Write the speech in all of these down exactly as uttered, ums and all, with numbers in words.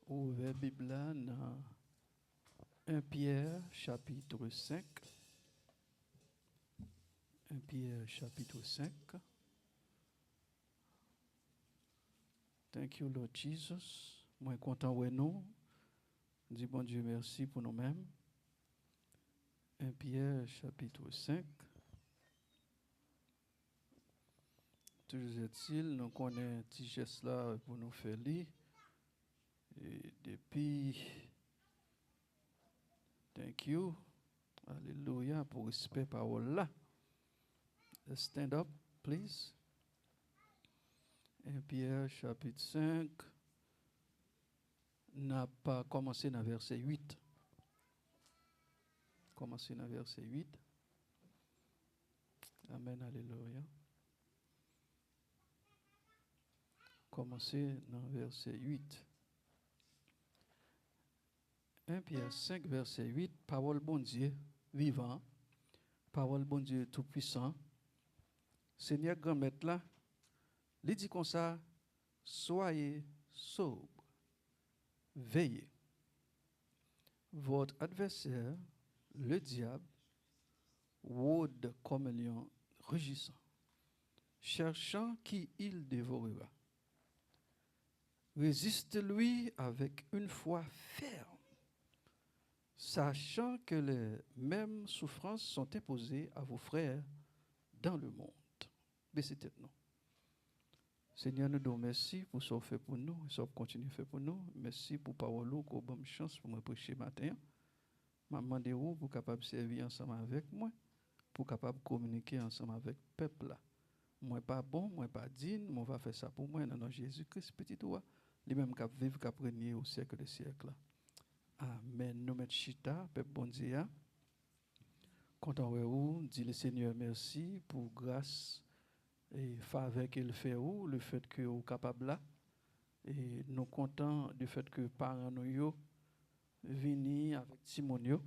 Ouvè Bib la nan en Pyè chapit senk. En Pyè chapit senk. Thank you, Lord Jesus. Mwen kontan wè nou. Di Bondye mèsi pou nou menm. En Pyè chapit senk. Toujou etil, nou konnen ti jès la pou nou fè li. E depi, thank you. Alelouya, pou respè pawòl la. Let's stand up, please. En Pyè chapit senk, n ap kòmanse nan vèsè uit. Kòmanse nan vèsè uit. Amèn, alelouya. Kòmanse nan vèsè uit. En Pyè senk, vèsè uit, pawòl Bondye vivan, pawòl Bondye toupwisan, Senyè Granmèt la, li di konsa, Soyez sobres, veillez. Votre adversaire, le diable, rôde comme un lion rugissant, cherchant qui il dévorera. Résistez-lui avec une foi ferme, sachant que les mêmes souffrances sont imposées à vos frères dans le monde. Bese tèt nou. Senyè, nou di w mèsi pou sa w fè pou nou e sa w ap kontinye fè pou nou. Mèsi pou pawòl ou ke w ban m chans pou mwen preche maten an. M ap mande w pou w kapab sèvi ansanm avèk mwen, pou w kapab kominike ansanm avèk pèp la. Mwen pa bon, mwen pa diy, men w va fè sa pou mwen nan non Jezi Kris, Pitit ou a, li menm k ap viv, k ap renye o syèk dè syèk la. Amèn. Nou mèt chita, pèp Bondye a. Kontan wè ou, di Lesenyè mèsi pou gras e favè ke l fè ou, lefètke ou kapab la. E nou kontan lefètke paran nou yo vini avèk timoun yo.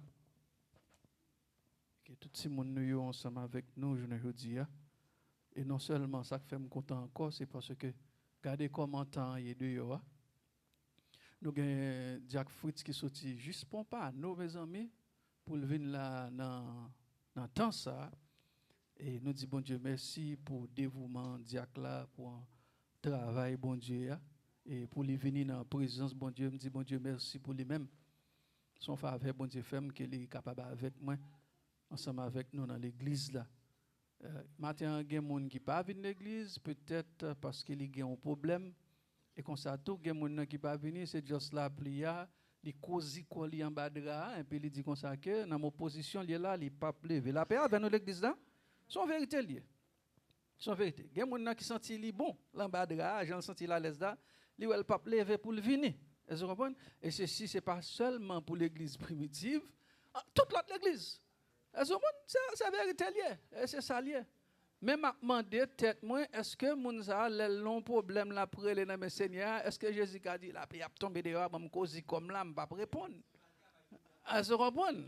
Ke tout timoun nou yo ansanm avèk nou jounen jodi a. E non sèlman sa k fè m kontan ankò, se paske gade kòman tan an ye deyò a. Nou gen dyak Fritz ki soti jis Pompano, mezanmi, pou l vin la nan, nan tan sa a. E nou di Bondye mèsi pou devouman dyak la, pou travay Bondye a, e pou li vini nan prezans Bondye. M di Bondye mèsi pou li menm. Se yon favè Bondye fè m ke li kapab avèk mwen, ansanm avèk nou nan legliz la. Eh, maten an, gen moun ki pa vin legliz, petèt, eh, paske li gen yon pwoblèm. E konsa tou, gen moun nan ki pa vini, se just lapli a, li kozi kò li anba dra a, epi li di konsa ke nan men pozisyon l ye la, li p ap leve. Lapè avè nou, legliz la. Se yon verite l ye. Se yon verite. Gen moun nan ki santi li bon, l anba dra a, jan l santi l alèz la, li wè l p ap leve pou l vini. Èske w konprann? E sesi, se pa sèlman pou legliz Primitiv, an, tout lòt legliz. Èske w konprann? Se, se verite l ye. E se sa l ye. Men m ap mande tèt mwen, èske moun sa a, lè l nan yon pwoblèm, l ap rele nan men Senyè a, èske Jezi ka di, lapli ap tonbe deyò a, ban m kozi kò m la, m p ap reponn? Èske w konprann?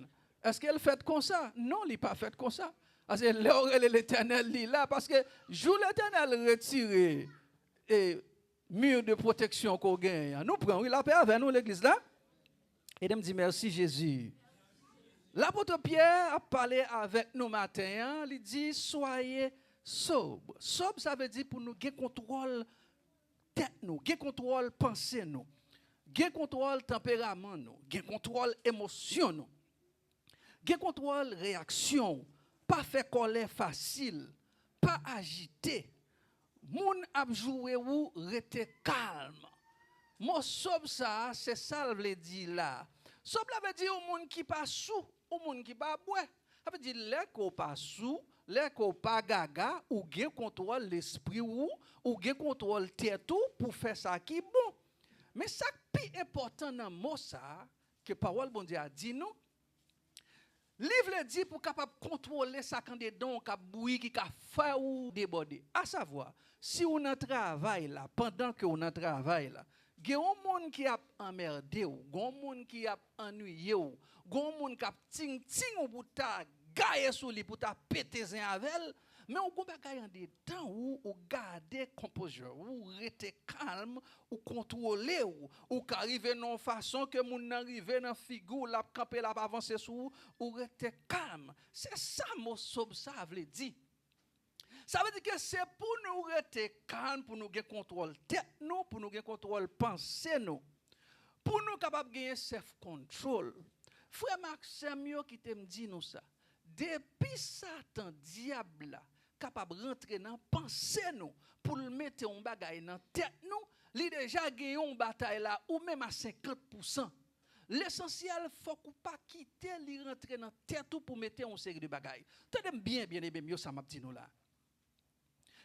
Èske l fèt konsa? Non, li pa fèt konsa. Paske lè w rele Letènèl, li la. Paske jou Letènèl retire, e, mi de pwoteksyon ke w genyen an, nou pran, wi, lapè avè nou, legliz la. Ede m di, mèsi, Jezi. Lapot Pyè ap pale avèk nou maten an, li di, soyez sobres. Sobre, sa vle di pou nou gen kontwòl tèt nou, gen kontwòl panse nou, gen kontwòl tanperaman nou, gen kontwòl emosyon nou, gen kontwòl reyaksyon w, pa fè kòlè fasil, pa ajite. Moun ap joure w, rete kalm. Mo sobre sa a, se sa l vle di la. Sobre la vle di yon moun ki pa sou, yon moun ki pa bwè. Sa vle di, lè ke w pa sou, lè ke w pa gaga, ou gen kontwòl lespri w, ou gen kontwòl tèt ou pou fè sa ki bon. Men sa k pi enpòtan nan mo sa a, ke pawòl Bondye a di nou, li vle di pou w kapab kontwole sa k andedan w k ap bouyi, ki ka fè w debòde. Asavwa, si w nan travay la, pandan ke w nan travay la, gen yon moun ki ap anmède w, gen yon moun ki ap annuiye w, gen yon moun k ap ting-ting w pou w ta gaye sou li, pou w ta pete zen avè l, Men ou gon bagay andedan ou, ou gade composure, ou rete kalm, ou kontwole w. Ou ka rive nan yon fason ke moun nan rive nan figi w, l ap kanpe, l ap avanse sou ou, ou rete kalm. Se sa mo sob sa vle di. Sa vle di ke se pou nou rete kalm, pou nou gen kontwòl tèt nou, pou nou gen kontwòl panse nou, pou nou kapab genyen self control. Frè m ak sè m yo, kite m di nou sa. Depi Satan, dyab la, kapab rantre nan panse nou pou l mete yon bagay nan tèt nou, li deja gen yon batay la, ou menm a senkant pousan. Lesansyèl, fòk ou pa kite li rantre nan tèt ou pou mete yon seri de bagay. Tande m byen, byeneme m yo, sa m ap di nou la.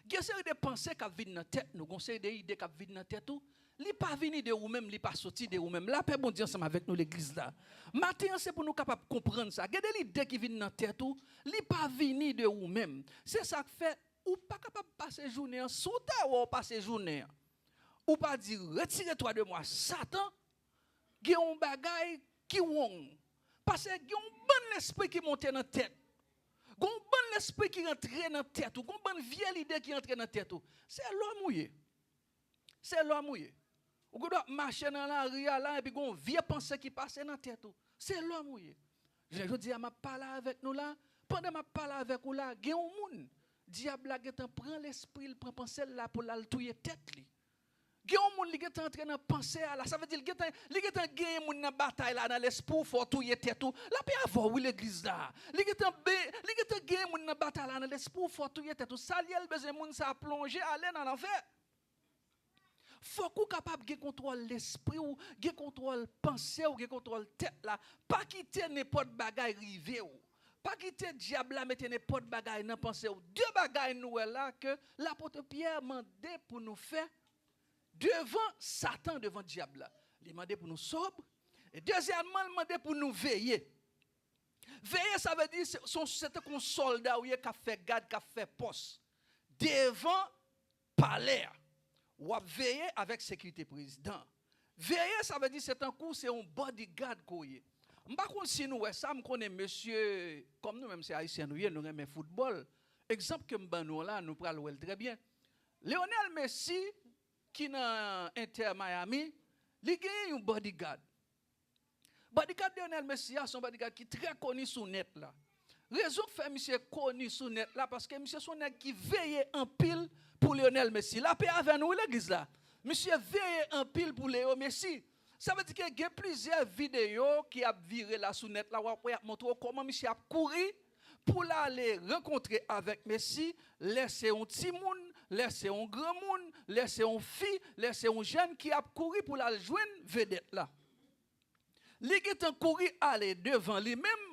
Gen seri de panse k ap vin nan tèt nou, gen seri de ide k ap vin nan tèt ou. Li pa vini de ou menm, li pa soti de ou menm. Lapè Bondye ansanm avèk nou, legliz la. Maten an, se pou nou kapab konprann sa. Gen de lide ki vin nan tèt ou, li pa vini de ou menm. Se sa k fè, ou pa kapab pase jounen an, si w ta wè w pase jounen an, ou pa di, retire twa de mwa, Satan, gen yon bagay ki wrong. Paske gen yon bann lespri ki monte nan tèt. Gen yon bann lespri ki rantre nan tèt ou. Gen yon bann vye lide ki rantre nan tèt ou. Se lòm ou ye. Se lòm ou ye. Ou gen dwa ap mache nan lari a la, epi gen yon vye panse ki pase nan tèt ou. Se lòm ou ye. Jounen jodi a, m ap pale avèk nou la. Pandan m ap pale avèk ou la, gen yon moun, dyab la gentan pran lespri l, pran panse l la pou l al touye tèt li. Gen yon moun, li gentan antre nan panse a la. Sa vle di, li gentan, li gentan genyen moun nan batay la, nan lespri w, fò w touye tèt ou. Lapè avè w, wi, legliz la. Li gentan be-, li gentan genyen moun nan batay la, nan lespri w, fò w touye tèt ou. Sa l ye, l bezwen moun sa a plonje, ale nan lanfè. Fòk ou kapab gen kontwòl lespri w, gen kontwòl panse w, gen kontwòl tèt la. Pa kite nenpòt bagay rive w. Pa kite dyab la mete nenpòt bagay nan panse w. De bagay nou wè la ke lapot Pyè mande pou nou fè devan Satan, devan dyab la. Li mande pou nou sob. E dezyèmman, li mande pou nou veye. Veye, sa vle di, se, se, se tankou yon sòlda ou ye k ap fè gad, k ap fè pòs devan palè a. W ap veye avèk sekirite prezidan. Veye, sa vle di, se tankou se yon bodyguard ke w ye. M pa konn si nou wè sa, m konnen mesye, kòm nou menm se ayisyen nou ye, nou renmen foutbòl. Egzanp ke m ban nou an la, nou pral wè l trè byen. Lionel Messi, ki nan Inter Miami, li genyen yon bodyguard. Bodyguard Lionel Messi a, se yon bodyguard ki trè koni sou nèt la. Rezon k fè misye koni sou nèt la, paske misye se yon nèg ki veye anpil pou Lionel Messi. Lapè avè nou, wi, legliz la. Misye veye anpil pou Leo Messi. Sa vle di ke gen plizyè videyo ki ap vire la sou nèt la, w ap wè y ap montre w kòman misye ap kouri pou l ale rankontre avèk Messi, lè se yon timoun, lè se yon granmoun, lè se yon fi, lè se yon jèn ki ap kouri pou l al jwenn vedèt la. Li gentan kouri ale devan li menm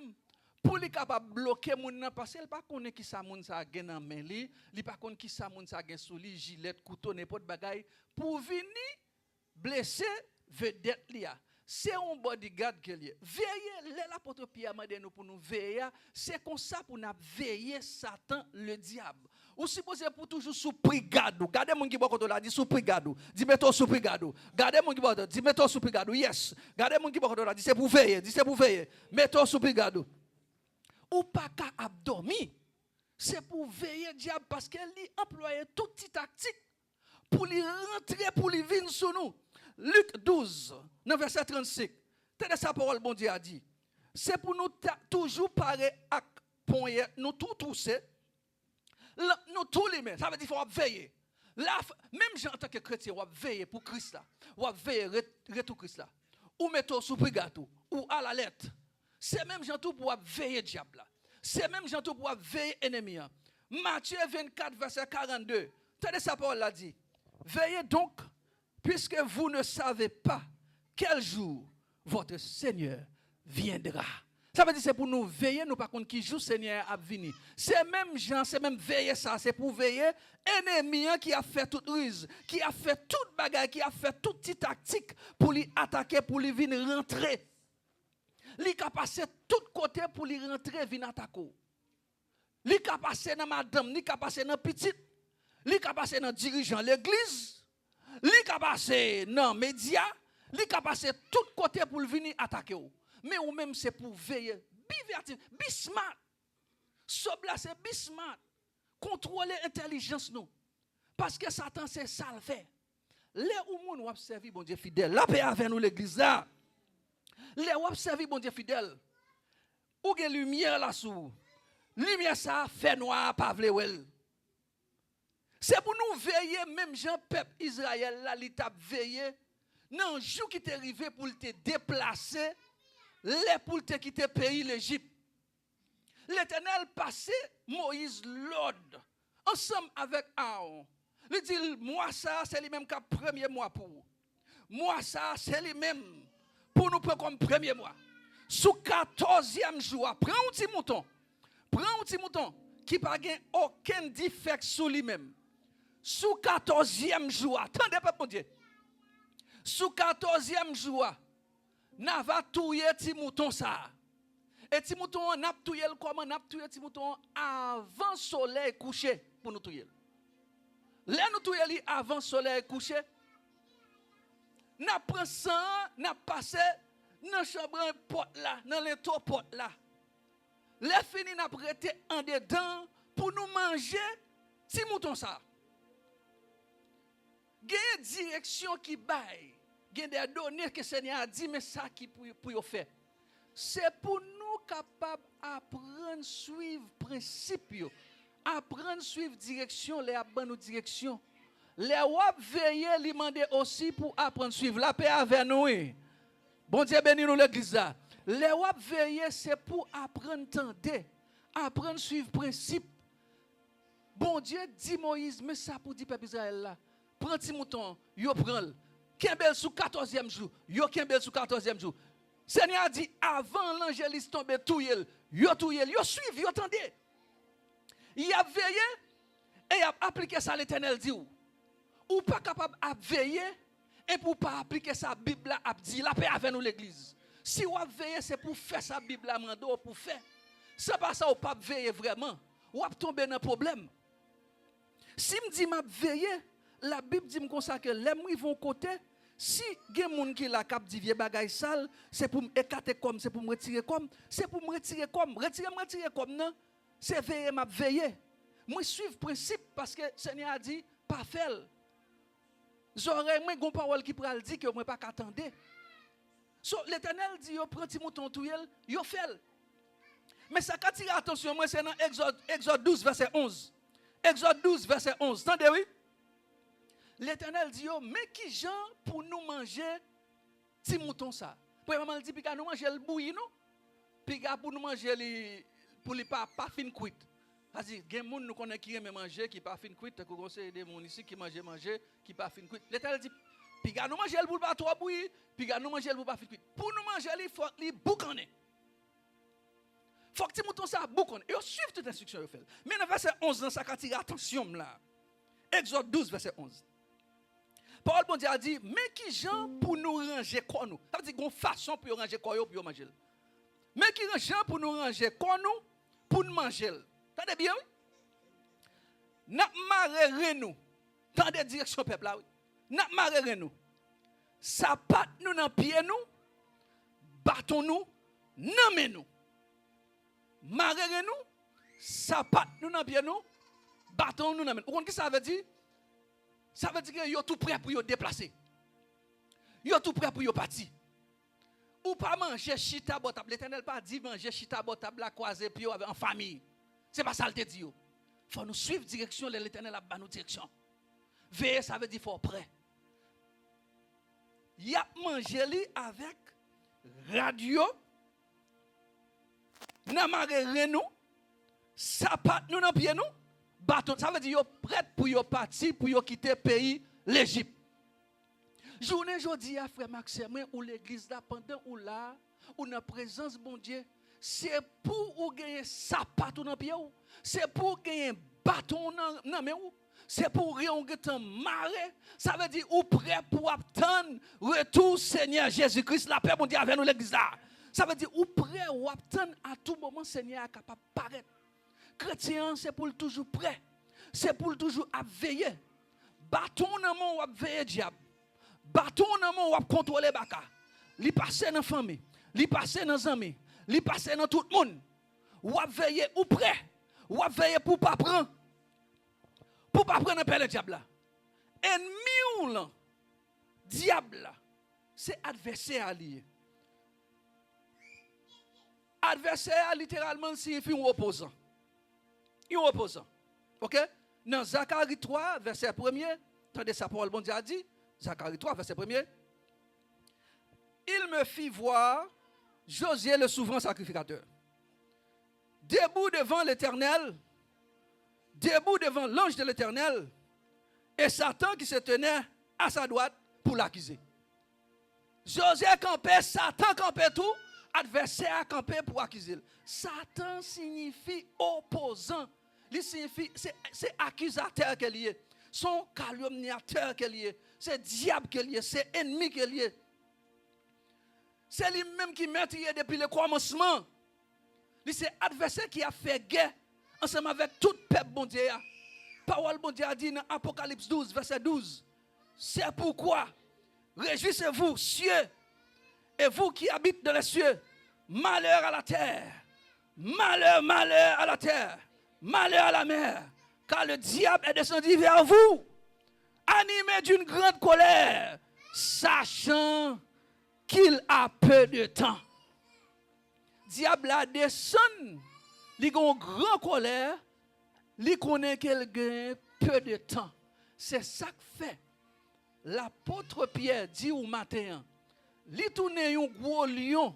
pou li kapab bloke moun nan, paske l pa konnen kisa moun sa a gen nan men li, li pa konn kisa moun sa a gen sou li, jilèt, kouto, nenpòt bagay, pou vini blese vedèt li a. Se yon bodyguard ke l ye. Veye, lè lapot Pyè mande nou pou nou veye a, se konsa pou n ap veye Satan, le dyab. Ou sipoze pou toujou sou prigad ou. Gade moun ki bò kote w la, di sou prigad ou. Di mete w sou prigad ou. Gade moun ki bò kote w, di mete w sou prigad ou. Yes. Gade moun ki bò kote w la, di se pou veye, di se pou veye. Mete w sou prigad ou. Ou pa ka ap dòmi. Se pou veye dyab, paske li anplwaye tout ti taktik pou li rantre, pou li vin sou nou. Lik douz, nan vèsè trannsenk, tande sa pawòl Bondye a di. Se pou nou ta-, toujou pare ak ponyèt nou tou twouse, lanp nou tou limen. Sa vle di fò w ap veye. La, f-, menm jan antanke kretyen, w ap veye pou Kris la. W ap veye ret-, retou Kris la. Ou mete w sou prigad ou. Ou alalèt. Se menm jan tou pou w ap veye dyab la. Se menm jan tou pou w ap veye enemi an. Matye vennkat, vèsè karannde. Tande sa pawòl la di. Veillez donc, puisque vous ne savez pas quel jour votre Seigneur viendra. Sa vle di se pou nou veye, nou pa konn ki jou Senyè a ap vini. Se menm jan, se menm veye sa, se pou veye enemi an ki ap fè tout riz, ki ap fè tout bagay, ki ap fè tout ti taktik pou li atake, pou li vin rantre. Li ka pase tout kote pou li rantre vin atake w. Li ka pase nan madanm, li ka pase nan pitit, li ka pase nan dirijan legliz, li ka pase nan medya, li ka pase tout kote pou l vini atake w. Men ou menm se pou w veye, be veyatif, be smart. Sob la se be smart. Kontwole entèlijans nou. Paske Satan se sa l fè. Lè ou moun w ap sèvi Bondye fidèl, lapè avè nou legliz la. Lè w ap sèvi Bondye fidèl, ou gen limyè la sou ou. Limyè sa a, fènwa a pa vle wè l. Se pou nou veye menm jan pèp Izrayèl la, li t ap veye nan jou ki te rive pou l te deplase, lè pou l te kite peyi Lejip. Letènèl pase Moyiz lòd ansanm avèk Aawon. Li di l, mwa sa a, se li menm k ap premye mwa pou ou. Mwa sa a, se li menm pou nou pran kòm premye mwa. Sou katòzyèm jou a, pran yon ti mouton. Pran yon ti mouton ki pa gen okenn difèk sou li menm. Sou katòzyèm jou a, tande pèp Bondye. Sou katòzyèm jou a, n a va touye ti mouton sa a. E ti mouton an, n ap touye l kòman? N ap touye ti mouton an avan solèy kouche pou nou touye l. Lè nou touye li avan solèy kouche, n ap pran san an, n ap pase nan chanbren pòt la, nan lento pòt la. Lè fini, n ap rete andedan pou nou manje ti mouton sa a. Genyen direksyon ki bay, gen de done ke Senyè a di, men sa ki pou, pou yo fè. Se pou nou kapab aprann swiv prensip yo, aprann swiv direksyon lè y ap ban nou direksyon. Lè w ap veye, li mande osi pou aprann swiv. Lapè avè nou, wi. Bondye beni nou, legliz la. Lè w ap veye, se pou aprann tande, aprann swiv prensip. Bondye di Moyiz, men sa pou di pèp Izrayèl la. Pran ti mouton an, yo pran l. Kenbe l sou katòzyèm jou, yo kenbe l sou katòzyèm jou. Senyè a di, avan lanjelis tonbe, touye l. Yo touye l, yo swiv, yo tande. Y ap veye e y ap aplike sa Letènèl di w. Ou pa kapab ap veye epi w pa aplike sa Bib la ap di. Lapè avè nou, legliz. Si w ap veye, se pou w fè sa Bib la mande w pou w fè. San pa sa, w p ap veye vrèman. W ap tonbe nan pwoblèm. Si m di m ap veye, Labib di m konsa ke lè m rive yon kote, si gen moun ki la k ap di vye bagay sal, se pou m ekate kò m, se pou m retire kò m, se pou m retire kò m. Retire m retire kò m nan, se veye m ap veye. Mwen swiv prensip paske Senyè a di, pa fè l. Zòrèy mwen gon pawòl ki pral di ke mwen pa ka tande. So, Letènèl di yo pran ti mouton touye l, yo fè l. Men sa k atire atansyon mwen, se nan Egzòd, Egzòd douz, vèsè onz. Egzòd douz, vèsè onz. Tande, wi. Letènèl di yo, men ki jan pou nou manje ti mouton sa. Premyèman, l di, piga nou manje l bouyi, non? Piga pou nou manje li, pou li pa, pa fin kwit. Sa di, gen moun nou konnen ki renmen manje ki pa fin kwit, tankou gon seri de moun isi ki manje manje ki pa fin kwit. Letènèl di, piga nou manje l pou l pa twò bouyi, piga nou manje l pou l pa fin kwit. Pou nou manje li, fòk li boukannen. Fòk ti mouton sa a boukannen. E yo swiv tout enstriksyon yo fè l. Men nan vèsè onz lan, sa k atire atansyon m la. Egzòd douz, vèsè onz. Pawòl Bondye a di, men ki jan pou nou ranje kò nou. Sa vle di, gon fason pou yo ranje kò yo, pou yo manje l. Men ki jan pou nou ranje kò nou, pou n manje l. Tande byen, wi. N ap mare ren nou. Tande direksyon pèp la, wi. N ap mare ren nou. Sapat nou nan pye nou, baton nou nan men nou. Mare ren nou, sapat nou nan pye nou, baton nou nan men nou. Ou konn ki sa vle di? Sa vle di ke yo tou prè pou yo deplase. Yo tou prè pou yo pati. Ou pa manje chita bò tab. Letènèl pa di manje chita bò tab la kwaze pye w avè, an fanmi. Se pa sa l te di yo. Fò nou swiv direksyon lè Letènèl ap ba nou direksyon. Veye, sa vle di fò w prè. Y ap manje li avèk rad yo nan mare ren nou, sapat nou nan pye nou, baton. Sa vle di yo prèt pou yo pati, pou yo kite peyi Lejip. Jounen jodi a, frè m ak sè mwen, ou legliz la, pandan ou la, ou nan prezans Bondye, se pou ou genyen sapat ou nan pye w, se pou ou genyen baton w nan, nan men w, se pou ou gen, ou gentan mare. Sa vle di ou prè pou w ap tann retou Senyè Jezi Kris. Lapè Bondye avè nou, legliz la. Sa vle di ou prè, w ap tann a tou moman Senyè a kapab parèt. Kretyen an, se pou l toujou prè. Se pou l toujou ap veye. Baton w nan men w, w ap veye dyab. Baton w nan men w, w ap kontwole baka. Li pase nan fanmi. Li pase nan zanmi. Li pase nan tout moun. W ap veye, ou prè. W ap veye pou w pa pran. pou w pa pran nan pèlen dyab la. Ènmi w lan, dyab la, se advèsè a li ye. Advèsè a literalman siyifi yon opozan. Yon opozan. Oke? Nan Zakari twa, vèsè premye, tande sa pawòl Bondye a di, Zakari twa, vèsè premye. Il me fit voir Josué, le souverain sacrificateur, debout devant l'Éternel, debout devant l'ange de l'Éternel, et Satan qui se tenait à sa droite pour l'accuser. Jozye kanpe, Satan kanpe tou, advèsè a kanpe pou akize l. Satan siyifi opozan. Li siyifi, se, se akizatè ke li ye. Se yon kalyomniyatè ke li ye. Se dyab ke li ye. Se ènmi ke li ye. Se li menm ki mètriye depi le kòmansman. Li se advèsè ki ap fè gè ansanm avèk tout pèp Bondye a. Pawòl Bondye a di nan Apokalips douz, vèsè douz, c'est pourquoi, réjouissez-vous, cieux, et vous qui habitez dans les cieux. Malheur à la terre, malheur, malheur à la terre, malheur à la mer, car le diable est descendu vers vous, animé d'une grande colère, sachant qu'il a peu de temps. Dyab la desann, li gen yon gran kòlè, li konnen ke l gen peu de temps. Se sa k fè lapot Pyè di w maten an, li tounen yon gwo lyon.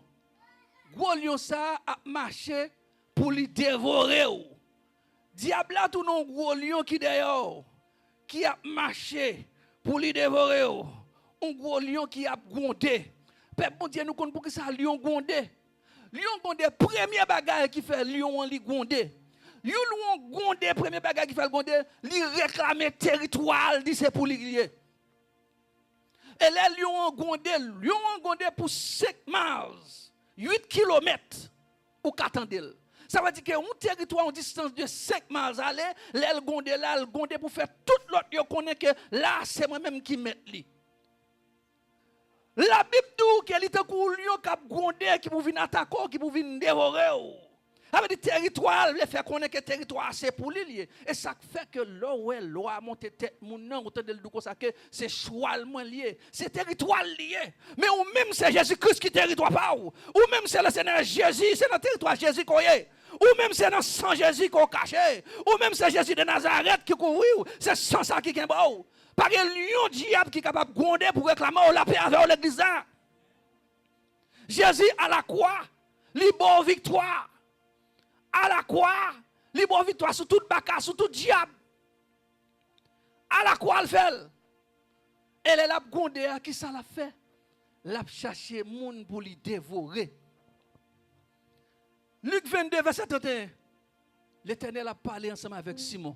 Gwo lyon sa a ap mache pou li devore w. Dyab la tounen yon gwo lyon ki dèyè w, ki ap mache pou li devore w. Yon gwo lyon ki ap gwonde. Pèp Bondye, nou konn poukisa lyon gwonde. Lyon gwonde, premye bagay ki fè lyon an li gwonde. Yon lyon gwonde, premye bagay ki fè l gwonde, li reklame teritwa l, di se pou li li ye. E lè lyon an gwonde, lyon an gwonde pou senk miles, uit kilomèt, ou ka tande l. Sa vle di ke yon teritwa, yon distans de senk miles ale, lè l gwonde la, l gwonde pou fè tout lòt yo konnen ke la, se mwen menm ki mèt li. Labib di w ke li tankou yon lyon k ap gwonde, ki pou vin atake w, ki pou vin devore w. Sa vle di teritwa a, l vle fè konnen ke teritwa a se pou li l ye. E sa k fè ke lè w wè lwa a monte tèt moun nan, ou tande l di w konsa ke se chwal mwen l ye, se teritwa l li ye. Men ou menm se Jezi Kris ki teritwa pa w. Ou menm se Lesenyè Jezi, se nan teritwa Jezi ke w ye. Ou menm se nan san Jezi ke w kache. Ou menm se Jezi de Nazarèt ki kouvri w. Se san sa ki kenbe w. Pa gen lyon dyab ki kapab gwonde pou reklame w lapè avè w legliz la. Jezi alakwa, li ba w viktwa. Alakwa, li ba w viktwa sou tout baka, sou tout dyab. Alakwa l fè l. E lè l ap gwonde a, kisa l ap fè? L ap chache moun pou li devore. Lik vennde, vèsè trannteyen. Letènèl ap pale ansanm avèk Simon.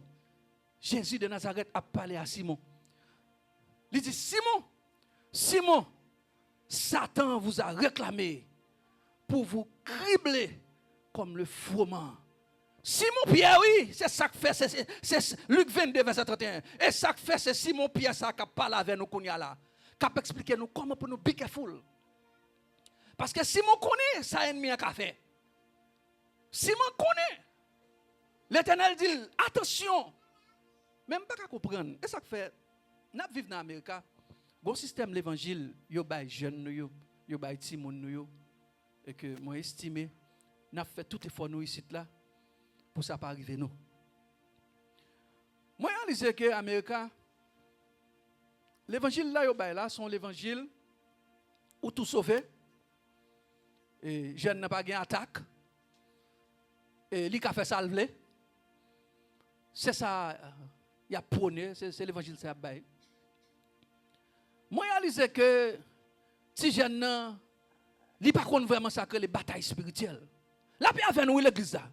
Jezi de Nazarèt ap pale a Simon. Li di, Simon, Simon, Satan vous a réclamé pour vous cribler comme le froment. Simon Pyè, wi, se sa k fè, se, se, se, se Lik vennde, vèsè trannteyen. E sa k fè se Simon Pyè sa k ap pale avè nou kounye a la, k ap eksplike nou kòman pou nou be careful. Paske Simon konnen sa ènmi an ka fè. Simon konnen. Letènèl di l, atansyon. Men m pa ka konprann. E sa k fè, n ap viv nan Amerika, gon sistèm levanjil yo bay jèn nou yo, yo bay timoun nou yo, e ke mwen estime n ap fè tout efò nou isit la pou sa pa rive nou. Mwen reyalize ke Amerika, levanjil la yo bay la, se yon levanjil ou tou sove, e jèn nan pa gen atak, e li ka fè sa l vle. Se sa, euh, y ap pwone, se, se levanjil sa y ap bay. Mwen reyalize ke ti jèn nan, li pa konn vrèman sa k rele batay espirityèl. Lapè avè nou, wi, legliz la.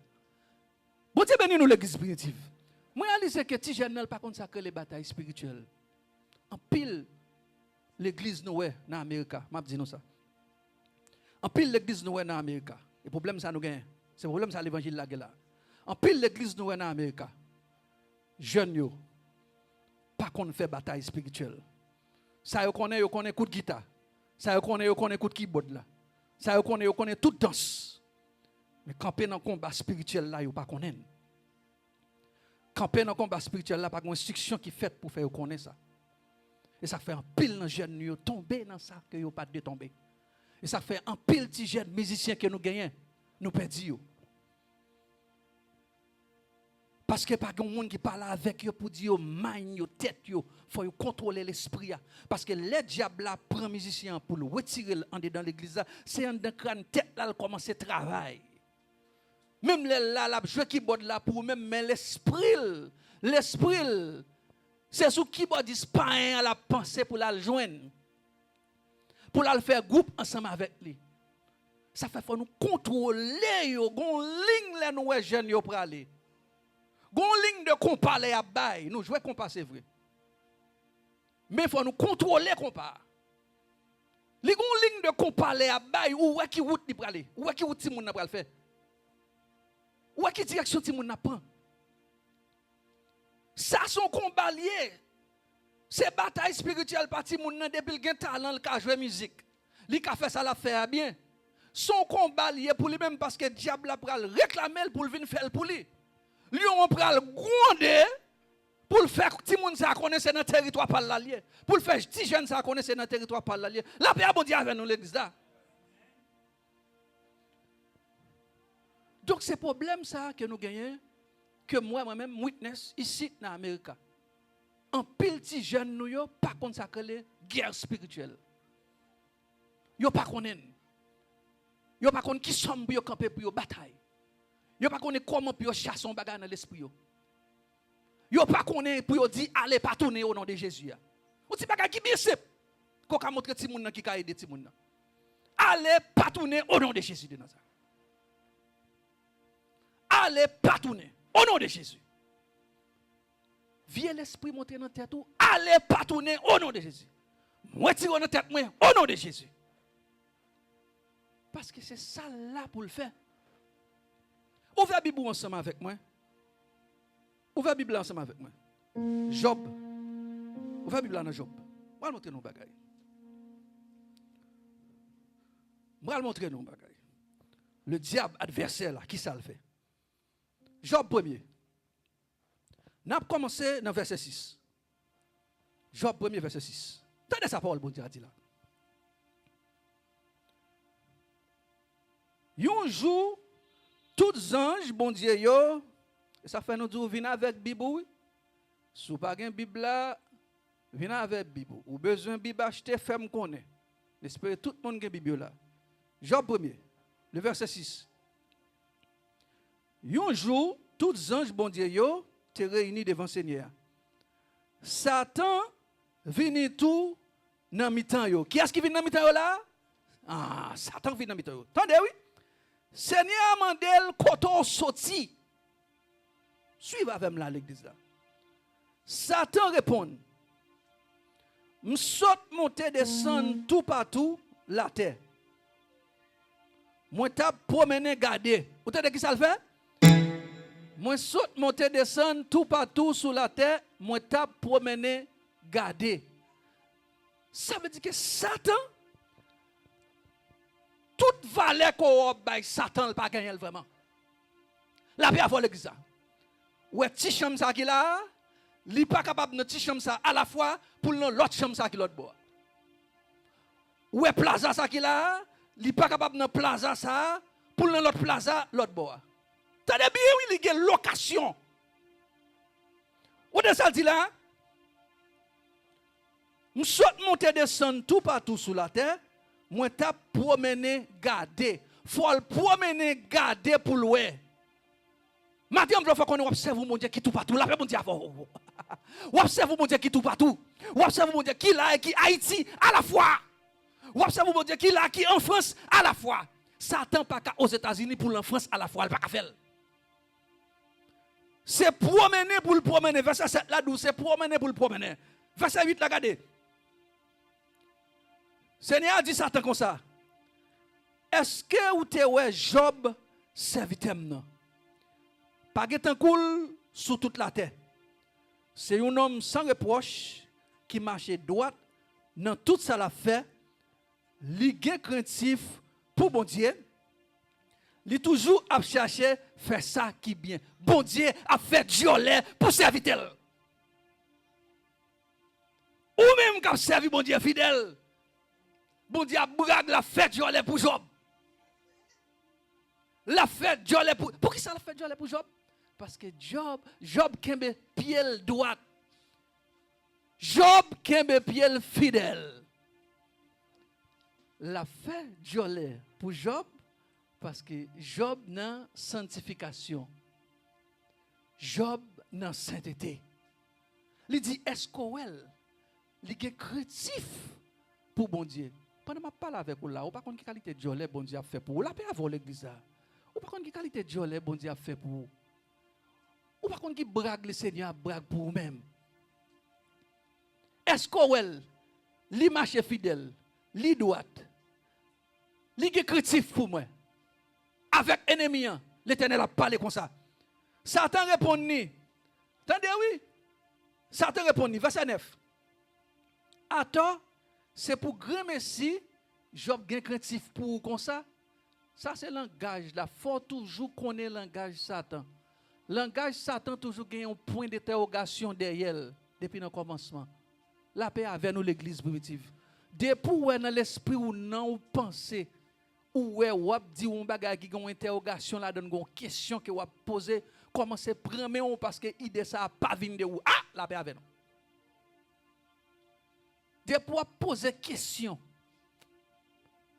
Bondye beni nou, legliz Primitif. Mwen reyalize ke ti jèn nan, li pa konn sa k rele batay espirityèl. Anpil legliz nou wè nan Amerika, m ap di nou sa. Anpil legliz nou wè nan Amerika, e pwoblèm sa nou genyen, se pwoblèm sa levanjil la gen la. Anpil legliz nou wè nan Amerika, jèn yo pa konn fè batay espirityèl. Sa yo konnen, yo konnen kout gita. Sa yo konnen, yo konnen kout kibòd la. Sa yo konnen, yo konnen tout dans. Men kanpe nan konba espirityèl la, yo pa konnen l. Kanpe nan konba espirityèl la, pa gen enstriksyon ki fèt pou fè yo konnen sa. E sa k fè anpil nan jèn nou yo tonbe nan sa ke yo pa t dwe tonbe. E sa k fè anpil ti jèn mizisyen ke nou genyen, nou pèdi yo. Paske pa gen moun ki pale avèk yo pou di yo mind yo, tèt yo, fò yo kontwole lespri a. Paske lè dyab la pran mizisyen an pou l retire l andedan legliz la, se anndan kràn tèt la l kòmanse travay. Menm lè l la, l ap jwe kibòd la pou ou menm, men lespri l, lespri l, se sou kibòdis payen an l ap panse pou l al jwenn, pou l al fè gwoup ansanm avèk li. Sa fè fò nou kontwole yo. Gon liy lè nou wè jèn yo prale. Gon liy de konpa lè y ap bay. Nou jwe konpa, se vre. Men fò nou kontwole konpa a. Li gon liy de konpa lè y ap bay, ou wè ki wout li prale. Ou wè ki wout timoun nan pral fè. Ou wè ki direksyon timoun nan pran. Sa se yon konba l ye. Se batay espirityèl pa timoun nan, depi l gen talan, l ka jwe mizik. Li ka fè sa l ap fè a byen. Se yon konba l ye pou li menm, paske dyab la pral reklame l pou l vin fè l pou li. Lyon an pral gwonde pou l fè timoun sa a konnen se nan teritwa pa l la l ye. Pou l fè ti jèn sa a konnen se nan teritwa pa l la l ye. Lapè a Bondye avè nou, legliz la. Donk, se pwoblèm sa a ke nou genyen, ke m wè mwen menm, m witness isit nan Amerika. Anpil ti jèn nou yo pa konn sa k rele gè espirityèl. Yo pa konnen l. Yo pa konn ki sòm pou yo kanpe pou yo batay. Yo pa konnen kòman pou yo chase yon bagay nan lespri yo. Yo pa konnen pou yo di, "Ale, pa tounen o non de Jezi" a. Yon ti bagay ki byen senp. Ke w ka montre timoun nan ki ka ede timoun nan. "Ale, pa tounen o non de Jezi de Nazarèt. Ale, pa tounen o non de Jezi." Vye lespri monte nan tèt ou, "Ale, pa tounen o non de Jezi. Mwen retire w nan tèt mwen o non de Jezi." Paske se sa l la pou l fè. Ouvè Bib ou ansanm avèk mwen. Ouvè Bib la ansanm avèk mwen. Jòb. Ouvè Bib la nan Jòb. M pral montre nou yon bagay. M pral montre nou yon bagay. Le dyab, advèsè la, ki sa l fè? Jòb premye. N ap kòmanse nan vèsè sis. Jòb premye, vèsè sis. Tande sa pawòl Bondye a di la. Yon jou, tout zanj Bondye yo, e sa fè nou di w vin avèk Bib ou, wi. Si w pa gen Bib la, vin avèk Bib ou. Ou bezwen Bib, achte, fè m konnen. M espere tout moun gen Bib yo la. Jòb premye, le vèsè sis. Yon jou, tout zanj Bondye yo te reyini devan Senyè a. Satan vini tou nan mitan yo. Kiyès ki vin nan mitan yo la? Ah, Satan vin nan mitan yo. Tande, wi. Senyè a mande l, "Kote w soti?" Swiv avè m la, legliz la. Satan reponn, "M sot monte desann toupatou latè. Mwen t ap pwomennen gade." Ou tande ki sa l fè? "Mwen sot monte desann toupatou sou latè, mwen t ap pwomennen gade." Sa vle di ke Satan, tout valè ke w ap bay Satan, l pa genyen l vrèman. Lapè avè w, legliz la. Ou wè ti chanm sa ki la a, li pa kapab nan ti chanm sa a alafwa pou l nan lòt chanm sa ki lòt bò a. Ou wè plaza sa ki la a, li pa kapab nan plaza sa a pou l nan lòt plaza lòt bò a. Tande byen, wi, li gen lokasyon. Ou tande sa l di la a? "M sot monte desann toupatou sou latè, mwen t ap pwomennen gade." Fò l pwomennen gade pou l wè. Maten an, m vle w fè konnen w ap sèvi yon Bondye ki toupatou. Lapè Bondye avè w. W ap sèvi yon Bondye ki toupatou. W ap sèvi yon Bondye ki la e ki Ayiti alafwa. W ap sèvi yon Bondye ki la, ki an Frans alafwa. Satan pa ka Ozetazini pou l an Frans alafwa. L pa ka fè l. Se pwomennen pou l pwomennen. Vèsè sèt la di w se pwomennen pou l pwomennen. Vèsè uit la, gade. Senyè a di Satan konsa, "Èske ou te wè Jòb, sèvitè m nan? Pa gen tankou l sou tout latè. Se yon nonm san repwòch ki mache dwat nan tout sa l ap fè. Li gen krentif pou Bondye. Li toujou ap chache fè sa ki byen. Bondye ap fè dyòlè pou sèvitè l. Ou menm k ap sèvi Bondye fidèl, Bondye ap brag, l ap fè dyòlè pou Jòb. L ap fè dyòlè pou, poukisa l ap fè dyòlè pou Jòb? Paske Jòb, Jòb kenbe pye l dwat. Jòb kenbe pye l fidèl. L ap fè dyòlè pou Jòb, paske Jòb nan santifikasyon. Jòb nan sentete. Li di, èske w wè l? Li gen krentif pou Bondye. Pandan m ap pale avèk ou la, ou pa konn ki kalite dyòlè Bondye ap fè pou ou. Lapè avè w, legliz la. Ou pa konn ki kalite dyòlè Bondye ap fè pou ou. Ou pa konn ki brag Lesenyè ap brag pou ou menm. Èske w wè l? Li mache fidèl, li dwat, li gen krentif pou mwen. Avèk enemi an, Letènèl ap pale konsa. Satan reponn li, tande wi, Satan reponn li, vèsè nèf. Atò, se pou granmesi Jòb gen krentif pou ou konsa? Sa se langaj la. Fò w toujou konnen langaj Satan. Langaj Satan toujou gen yon pwen dentèwogasyon dèyè l depi nan kòmansman. Lapè avè nou, legliz Primitiv. Depi w wè nan lespri w, nan w panse, ou wè w ap di yon bagay ki gen yon entèwogasyon ladan l, gen yon kesyon ke w ap poze, kòmanse pran men w paske ide sa a pa vin de ou. A! Lapè avè nou. Depi w ap poze kesyon,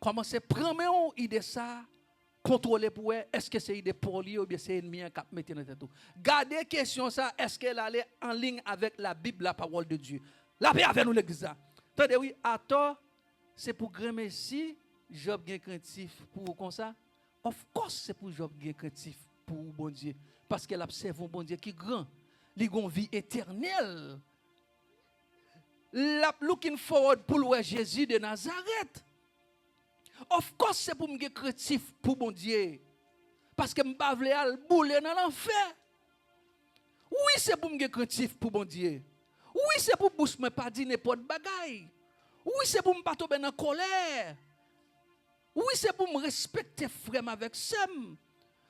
kòmanse pran men w ide sa a, kontwole pou wè èske se ide pa w li ye oubyen se ènmi an k ap mete nan tèt ou. Gade kesyon sa a, èske l ale an liy avèk Labib, la parole de Dieu. Lapè avè nou, legliz la. Tande wi, atò, se pou granmesi Jòb gen krentif pou ou konsa? Of course, se pou Jòb gen krentif pou Bondye, paske l ap sèvi yon Bondye ki gran. Li gen yon vi etènèl. L ap looking forward pou l wè Jezi de Nazarèt. Of course, se pou m gen krentif pou Bondye. Paske m pa vle al boule nan lanfè. Wi, se pou m gen krentif pou Bondye. Wi, se pou bouch mwen pa di nenpòt bagay. Wi, se pou m pa tonbe nan kòlè. Wi, se pou m respekte frè m avèk sè m.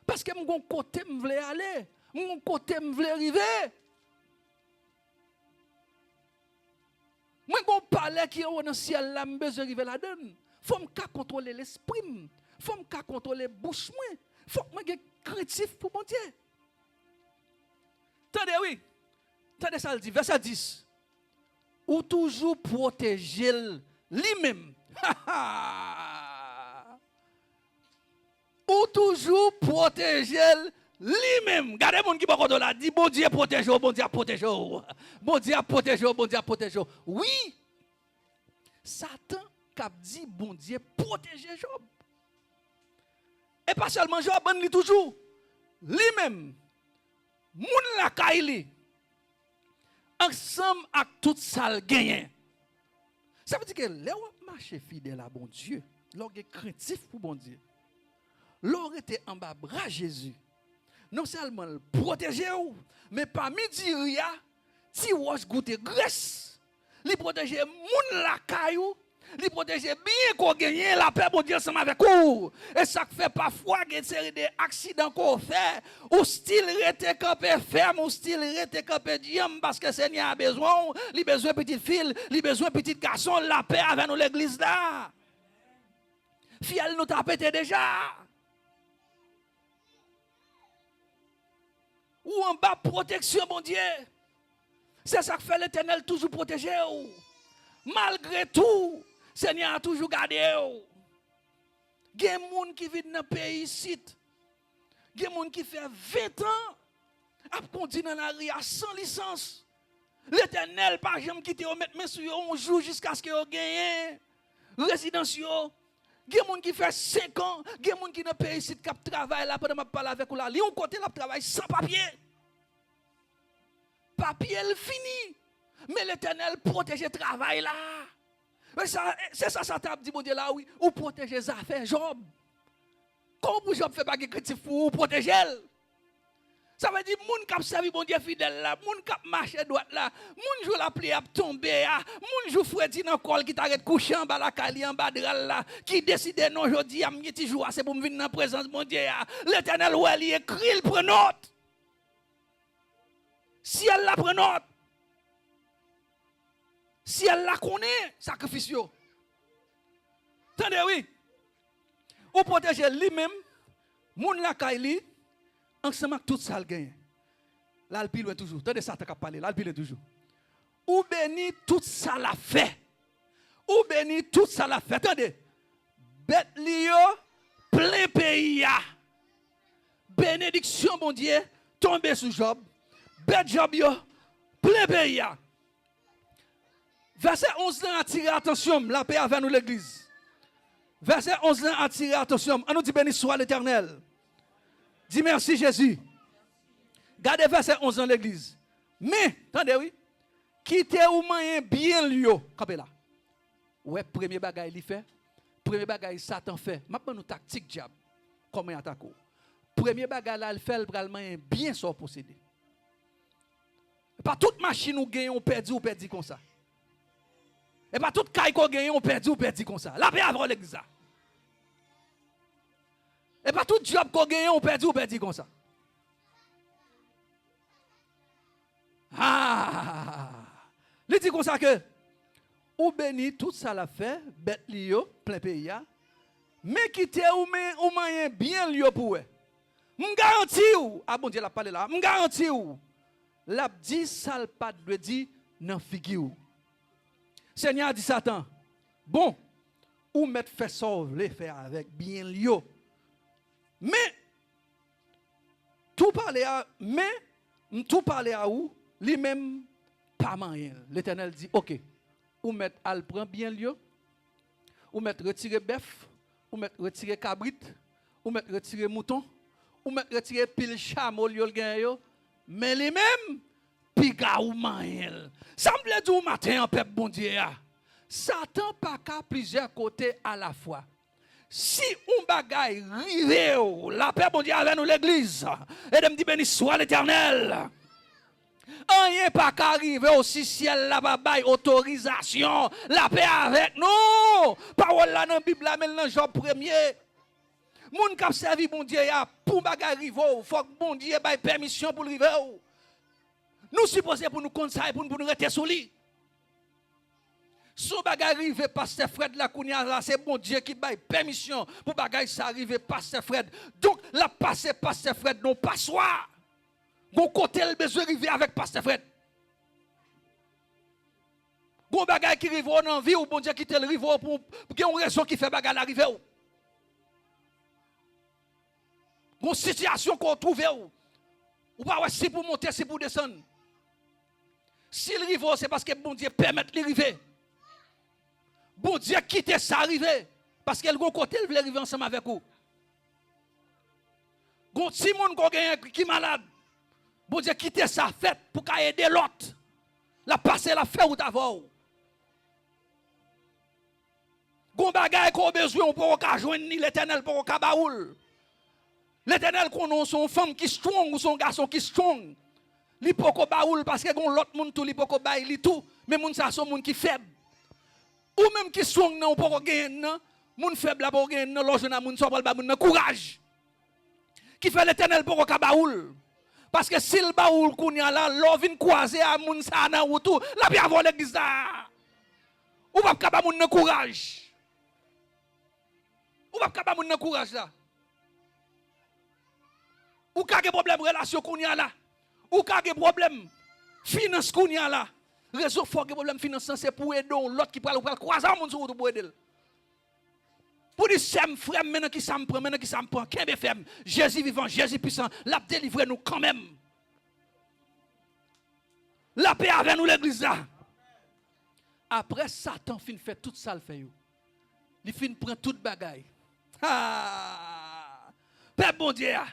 Paske m gon kote m vle ale. M gon kote m vle rive. Mwen gon palè ki anwo nan syèl la, m bezwen rive ladan l. Fò m ka kontwole lespri m. Fò m ka kontwole bouch mwen. Fòk mwen gen krentif pou Bondye. Tande wi. Tande sa l di, vèsè dis. Ou toujou pwoteje l li menm. Ou toujou pwoteje l li menm. Gade moun ki bò kote w la, di, Bondye pwoteje w, Bondye ap pwoteje w. Bondye ap pwoteje w, Bondye ap pwoteje w. Wi, Satan k ap di Bondye pwoteje Jòb. E pa sèlman Jòb, ann li toujou. Li menm, moun lakay li, ansanm ak tout sa l genyen. Sa vle di ke lè w ap mache fidèl a Bondye, lè w gen krentif pou Bondye, lè w rete anba bra Jezi, non sèlman l pwoteje w, men pami diri a, ti wòch goute grès, li pwoteje moun lakay ou, li pwoteje byen ke w genyen, lapè Bondye ansanm avèk ou. E sa k fè pafwa gen seri de aksidan ke w fè, ou still rete kanpe fèm, ou still rete kanpe dyanm, paske Senyè a bezwen w, li bezwen pitit fi l, li bezwen pitit gason l, lapè avè nou legliz la. Fyèl nou ta pete deja. Ou anba pwoteksyon Bondye. Se sa k fè Letènèl toujou pwoteje w. Malgre tou, Senyè a toujou gade w. Gen moun ki vin nan peyi isit. Gen moun ki fè ven tan ap kondi nan lari a san lisans. Letènèl pa janm kite yo met men sou yo yon jou jiskaske yo genyen rezidans yo. Gen moun ki fè senk an, gen moun ki nan peyi isit k ap travay la, pandan m ap pale avèk ou la, li yon kote l ap travay san papye. Papye l fini, men Letènèl pwoteje travay la. E sa, se sa Satan ap di Bondye la, wi, ou pwoteje zafè Jòb. Kòman pou Jòb fè pa gen krentif pou ou, ou pwoteje l? Sa vle di, moun k ap sèvi Bondye fidèl la, moun k ap mache dwat la, moun jou lapli ap tonbe a, moun jou fredi nan kò l ki ta ret kouche anba lakay li, anba dra l la, ki deside, "Non, jodi a, m gen ti jou a, se pou m vin nan prezans Bondye a." Letènèl wè li ekri, l pran nòt. Syèl la pran nòt. Syèl la konnen sakrifis yo. Tande wi. Ou pwoteje li menm, moun lakay li, ansanm ak tout sa l genyen. L al pi lwen toujou. Tande Satan k ap pale, l al pi lwen toujou. Ou beni tout sa l ap fè. Ou beni tout sa l ap fè. Tande, bèt li yo plen peyi a. Benediksyon Bondye tonbe sou Jòb. Bèt Jòb yo plen peyi a. Vèsè onz lan atire atansyon m. Lapè avè nou, legliz. Vèsè onz lan atire atansyon m. An nou di, "Beni swa Letènèl." Di, "Mèsi, Jezi." Gade vèsè onz lan, legliz. Men, tande wi, "Kite ou manyen byen l yo." Kanpe la. Ou wè premye bagay li fè? Premye bagay Satan fè. M ap ban nou taktik dyab. Kòman y atake w? Premye bagay la, l fè, l pral manyen byen sa w posede. E pa tout machin ou genyen, ou pèdi, ou pèdi konsa. E pa tout kay ke w genyen, ou pèdi, ou pèdi konsa. Lapè avè w, legliz la. E pa tout djòb ke w genyen, ou pèdi, ou pèdi konsa. Ah! Li di konsa ke, "Ou beni tout sa l ap fè, bèt li yo plen peyi a, men kite ou men, ou manyen byen l yo pou wè." M garanti w, a Bondye l ap pale la, m garanti w, l ap di sa l pa t dwe di nan figi w. Senyè a di Satan, "Bon, ou mèt fè sa w vle fè avèk byen l yo. Men, tou pale a, men, m tou pale a ou, li menm pa manyen l." Letènèl di, "Oke, ou mèt al pran byen l yo, ou mèt retire bèf, ou mèt retire kabrit, ou mèt retire mouton, ou mèt retire pil chamo l yo l genyen yo, men li menm, piga ou manyen l." Sa m vle di w maten an, pèp Bondye a, Satan pa ka plizyè kote alafwa. Si yon bagay rive w, lapè Bondye avè nou, legliz. Ede m di, "Beni swa Letènèl." Anyen pa ka rive w si syèl la pa bay otorizasyon. Lapè avèk nou. Pawòl la nan Bib la, men l nan Jòb premye. Moun k ap sèvi Bondye a, pou yon bagay rive w, fòk Bondye bay pèmisyon pou l rive w. Nou sipoze pou nou konn sa e pou n, pou n rete sou li. Si yon bagay rive pastè Frèd la kounye a la, se Bondye ki bay pèmisyon pou bagay sa rive pastè Frèd. Donk, l ap pase pastè Frèd nan yon paswa. Gon kote l bezwen rive avèk pastè Frèd. Gon bagay ki rive w nan vi w, Bondye kite l rive w pou, pou gen yon rezon ki fè bagay la rive w. Gon sitiyasyon ke w twouve w, ou pa wè si pou w monte, si pou w desann. Si l rive w, se paske Bondye pèmèt li rive. Bondye kite sa rive, paske l gon kote l vle rive ansanm avèk ou. Gon timoun ke w genyen ki malad, Bondye kite sa fèt pou ka ede lòt. L ap pase, l ap fè wout avè w. Gon bagay ke w bezwen, ou poko ka jwenn li, Letènèl poko ka ba ou l. Letènèl konnen w se yon fanm ki strong, ou se yon gason ki strong. Li poko ba ou l paske gon lòt moun tou, li poko bay li tou. Men moun sa se yon moun ki fèb. Ou menm ki strong nan, ou poko genyen nan, moun fèb la poko genyen nan, lè w jwenn a moun sa, w pral ba moun nan kouraj. Ki fè Letènèl poko ka ba ou l. Paske si l ba ou l kounye a la, lè w vin kwaze a moun sa a nan wout ou, l ap avè w legliz la. Ou p ap ka ba moun nan kouraj. Ou p ap ka ba moun nan kouraj la. Ou ka gen pwoblèm relasyon kounye a la. Ou ka gen pwoblèm finans kounye a la. Rezon fè w gen pwoblèm finans lan, se pou w ede yon lòt ki pral, ou pral kwaze a yon moun sou wout ou pou w ede l. Pou di, "Sè m, frè m, men nan kisa m pran, men nan kisa m pran." Kenbe fèm. Jezi vivan, Jezi pwisan, l ap delivre nou kanmenm. Lapè avè nou, legliz la. Apre Satan fin fè tout sa l fè yo, li fin pran tout bagay. Ha! Pèp Bondye a,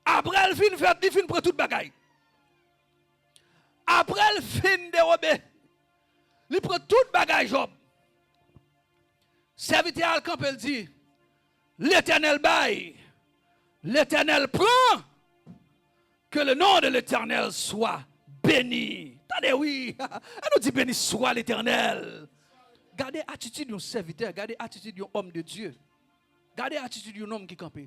apre l fin fè, li fin pran tout bagay. Apre l fin dewobe, li pran tout bagay Jòb. Sèvitè a al kanpe, l di, "Letènèl bay, Letènèl pran, Que le nom de l'Éternel soit béni. Tande wi. An nou di, beni swa Letènèl. Gade atitid yon sèvitè, gade atitid yon òm de Dye. Gade atitid yon nonm ki kanpe.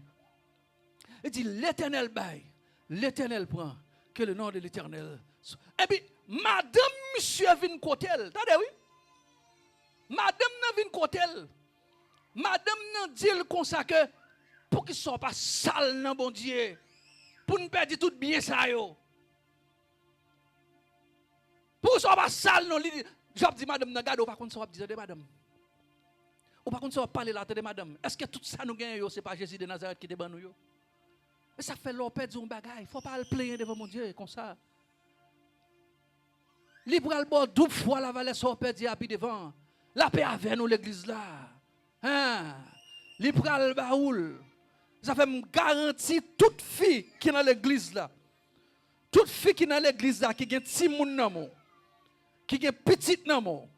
Li di, Letènèl bay, Letènèl pran, que le nom de l'Éternel. Epi, madanm misye vin kote l. Tande wi. Madanm nan vin kote l. Madanm nan di l konsa ke, poukisa w pa sal nan Bondye? Pou n pèdi tout byen sa yo. Poukisa w pa sal non? Li di, Jòb di madanm nan, gade, ou pa konn sa w ap di, tande madanm. Ou pa konn sa w ap pale la, tande madanm. Èske tout sa nou genyen yo, se pa Jezi de Nazarèt ki te ban nou yo? E sa k fè lè w pèdi yon bagay, fò w pa al plenyen devan Bondye konsa. Li pral ba w doub fwa la valè sa w pèdi a pi devan. Lapè avè nou legliz la. Hein? Li pral ba ou l. Sa fè m garanti tout fi ki nan legliz la. Tout fi ki nan legliz la, ki gen timoun nan men w, ki gen pitit nan men w,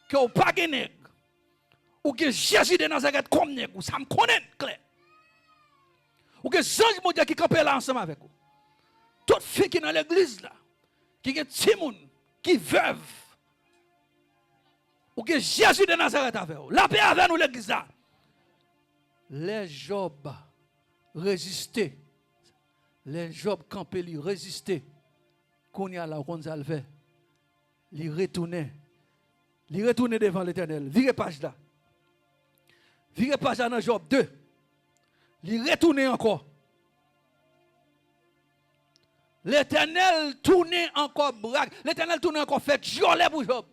ke w pa gen nèg, ou gen Jezi de Nazarèt kòm nèg ou, sa m konnen klè. Ou gen zanj Bondye ki kanpe la ansanm avèk ou. Tout fi ki nan legliz la, ki gen timoun, ki vèv, ou gen Jezi de Nazarèt avè w. Lapè avè nou legliz la. Lè Jòb reziste, lè Jòb kanpe, li reziste. Kounye a la, ou konn sa l fè? Li retounen. Li retounen devan Letènèl. Vire paj la. Vire paj la nan Jòb de. Li retounen ankò. Letènèl tounen ankò bra. Letènèl tounen ankò fè dyòlè pou Jòb.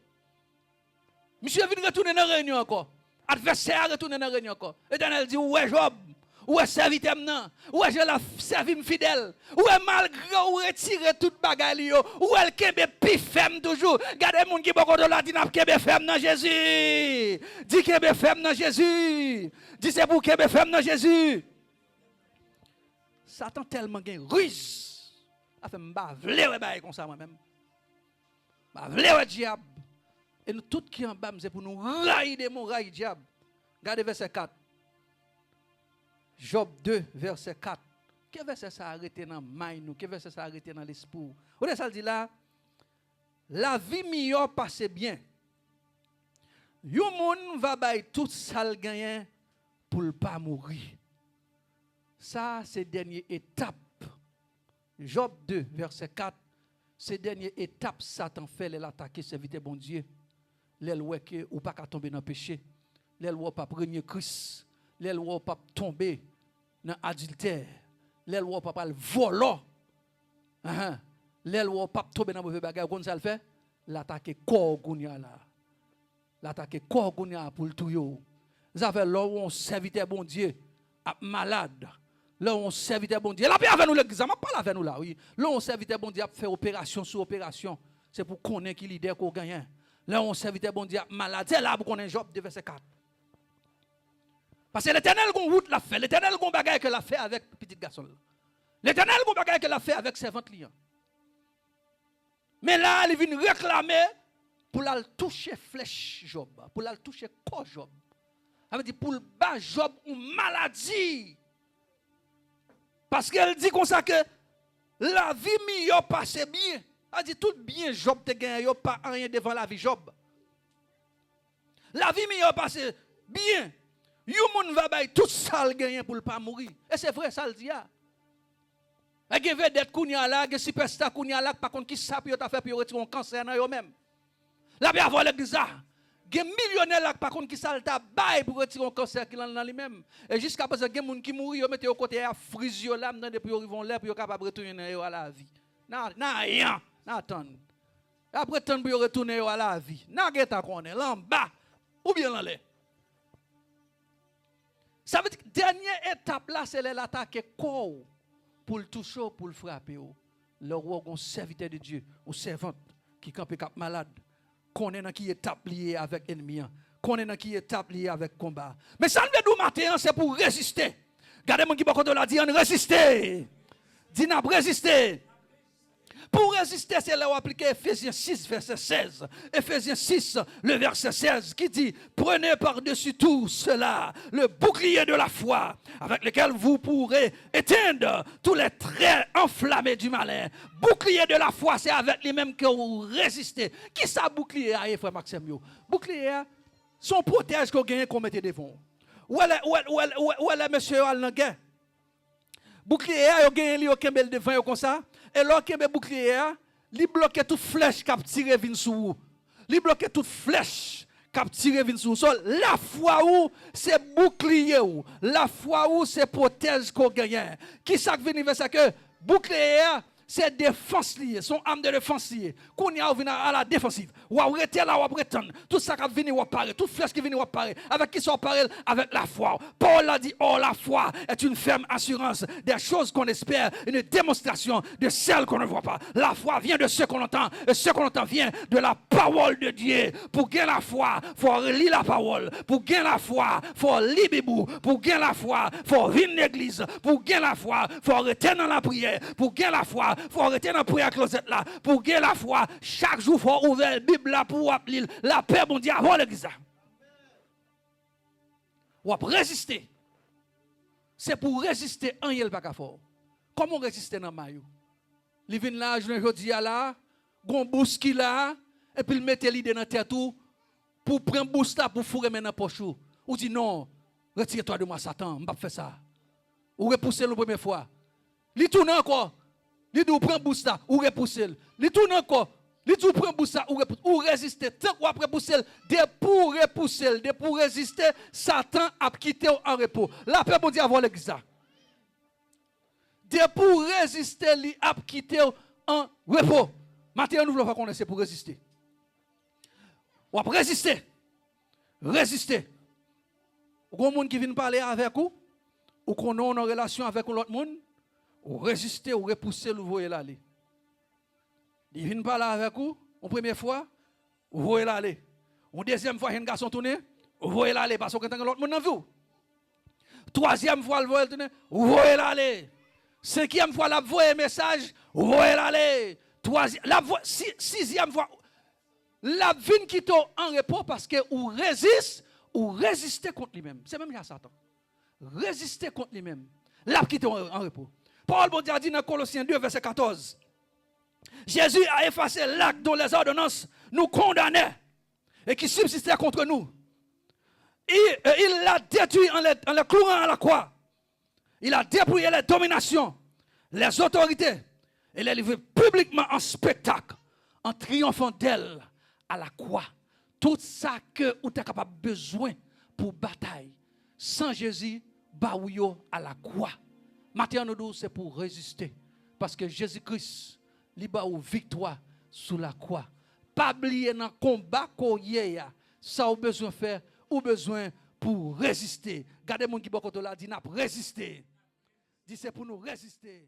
Misye vin retounen nan reyinyon ankò. Advèsè a retounen nan reyinyon ankò. Letènèl di, ou wè Jòb, ou wè sèvitè m nan, ou wè jan l ap sèvi m fidèl, ou wè malgre ou retire tout bagay li yo, ou wè l kenbe pi fèm toujou. Gade moun ki bò kote w la, di, n ap kenbe fèm nan Jezi. Di, kenbe fèm nan Jezi. Di, se pou w kenbe fèm nan Jezi. Satan tèlman gen riz, sa fè m pa vle wè bagay konsa mwen menm. M pa vle wè dyab. E nou tout ki anba m, se pou nou rayi demon, rayi dyab. Gade vèsè kat. Jòb de, vèsè kat. Ke vèsè sa a rete nan may nou, ke vèsè sa a rete nan lespri w. Ou tande sa l di la? Lavi miyò pase byen. Yon moun va bay tout sa l genyen pou l pa mouri. Sa a se dènye etap. Jòb de, vèsè kat, se dènye etap Satan fè lè l atake sèvitè Bondye, lè l wè ke ou pa ka tonbe nan peche, lè l wè w p ap renye Kris, lè l wè w p ap tonbe nan adiltè, lè l wè w p ap al vòlò, ahan, lè l wè w p ap tonbe nan move bagay, ou konn sa l fè? L atake kò w kounye a la. L atake kò w kounye a pou l touye w. Zafè lè w yon sèvitè Bondye ap malad, lè w yon sèvitè Bondye, lapè avè nou legliz la, m ap pale avè nou la, wi. Lè w yon sèvitè Bondye ap fè operasyon sou operasyon, se pou konnen ki lidè ke w genyen. Lè w yon sèvitè Bondye ap malad, se la pou konnen Jòb de vèsè kat. Paske Letènèl gon wout l ap fè, Letènèl gon bagay ke l ap fè avèk pitit gason l. Letènèl gon bagay ke l ap fè avèk sèvant li an. Men la a, li vin reklame pou l al touche flèch Jòb, pou l al touche kò Jòb. Sa vle di pou l ba Jòb yon maladi. Paske l di konsa ke lavi miyò pase byen. Sa vle di tout byen Jòb te genyen yo pa anyen devan lavi Jòb. Lavi miyò pase byen. Yon moun va bay tout sa l genyen pou l pa mouri. E se vre sa l di a. E gen vedèt kounye a la, gen sipèsta kounye a la k pa konn kisa pou yo ta fè pou yo retire yon kansè nan yo menm. Lapè avè w legliz la. Gen milyonè la k pa konn kisa l ta bay pou retire yon kansè ki nan, nan li menm. E jiskaprezan gen moun ki mouri, yo mete yo kote y ap friz yo la, m tande pou yo rive yon lè pou yo kapab retounen nan yo a lavi. Nan, nan ayan, nan atann. Y ap ret tann pou yo retounen yo a lavi. N a gentan konnen, l anba, oubyen l anlè. Sa vle di, dènye etap la, se lè l atake kò w, pou l touche w, pou l frape w. Lè w wè w gen yon sèvitè de Dye, yon sèvant ki kanpe k ap malad, konnen nan ki etap li ye avèk ènmi an, konnen nan ki etap li ye avèk konba a. Men sa n vle di w maten an, se pou w reziste. Gade moun ki bò kote w la, di, ann reziste. Di, n ap reziste. Pou w reziste, se lè w aplike Efezyen sis, vèsè sèz. Efezyen sis, le verset seize, ki di, prenez par-dessus tout cela le bouclier de la foi, avec lequel vous pourrez éteindre tous les traits enflammés du malin. Bouclier de la foi, c'est avec lui-même que vous résistez. Kisa boukliye a ye, frè m ak sè m yo? Boukliye a, se yon pwotèj ke w genyen ke w mete devan w. Ou wè lè, ou wè, ou wè, ou wè, ou wè lè mesye yo al nan gè. Boukliye a, yo genyen li, yo kenbe l devan yo konsa. E lè w kenbe boukliye a, li bloke tout flèch k ap tire vin sou ou. Li bloke tout flèch k ap tire vin sou ou. So, lafwa ou, se boukliye ou. Lafwa ou, se pwotèj ke w genyen. Kisa k vin rive, se ke boukliye a, se defans li ye, se yon arme de défense li ye. Kounye a, ou vin à la défensive. W ap rete la, w ap ret tann. Tout sa k ap vini, w ap pare. Tout flèch ki vini, w ap pare. Avèk kisa w ap pare l? Avèk lafwa w. Pawòl la di, or la foi est une ferme assurance des choses qu'on espère, une démonstration de celles qu'on ne voit pas. La foi vient de ce qu'on entend, et ce qu'on entend vient de la parole de Dieu. Pou gen lafwa, fò w li lapawòl. Pou gen lafwa, fò w li Bib ou. Pou gen lafwa, fò w vin legliz. Pou gen lafwa, fò w rete nan lapriyè. Pou gen lafwa, fò w rete nan priyè klozèt la. Pou gen lafwa, chak jou fò w ouvè Bib la pou w ap li l. Lapè Bondye avè w, legliz la. W ap reziste. Se pou w reziste, anyen l pa ka fè w. Kòman w reziste nan may ou? Li vin la, jounen jodi a la, gon bous ki la, epi l mete lide nan tèt ou, pou w pran bous la, pou w foure men nan pòch ou. Ou di, non, retire twa de mwa, Satan, m p ap fè sa. Ou repouse l yon premye fwa. Li tounen ankò. Li di w pran bous la, ou repouse l. Li tounen ankò. Li di w pran bous la, ou repouse. Ou reziste. Tank w ap repouse l, depi w repouse l, depi w reziste, Satan ap kite w an repo. Lapè Bondye avè w, legliz la. Depi w reziste, li ap kite w an repo. Maten an, nou vle fè konnen se pou reziste. W ap reziste. Reziste. Ou gon moun ki vin pale avèk ou, ou konnen w nan relasyon avèk yon lòt moun, ou reziste, ou repouse l, ou voye l ale. Li vin pale avèk ou, yon premye fwa, ou voye l ale. Yon dezyèm fwa, jenn gason tounen, ou voye l ale, paske w gentan gen lòt moun nan vi w. Twazyèm fwa, l voye l tounen, ou voye l ale. Senkyèm fwa, l ap voye mesaj, ou voye l ale. Twazyè-, l ap vo-, si-, sizyèm fwa, l ap vin kite w an repo paske ou rezis-, ou reziste kont li menm. Se menm jan Satan. Reziste kont li menm. L ap kite w an, an repo. Pawòl Bondye a di nan Kolosyen de, vèsè katòz, Jésus a effacé l'acte dont les ordonnances nous condamnaient et qui subsistait contre nous. Il, euh, il l'a détruit en les, en les clouant à la croix. Il a dépouillé les dominations, les autorités, et les livré publiquement en spectacle, en triomphant d'elles à la croix. Tout sa ke ou ta kapab bezwen pou batay, san Jezi ba ou yo a la kwa. Maten an, nou di w se pou w reziste, paske Jezi Kris, li ba ou viktwa sou la kwa. Pa bliye nan konba ke w ye a, sa w bezwen fè, ou bezwen pou w reziste. Gade moun ki bò kote w la, di, n ap reziste. Di, se pou nou reziste.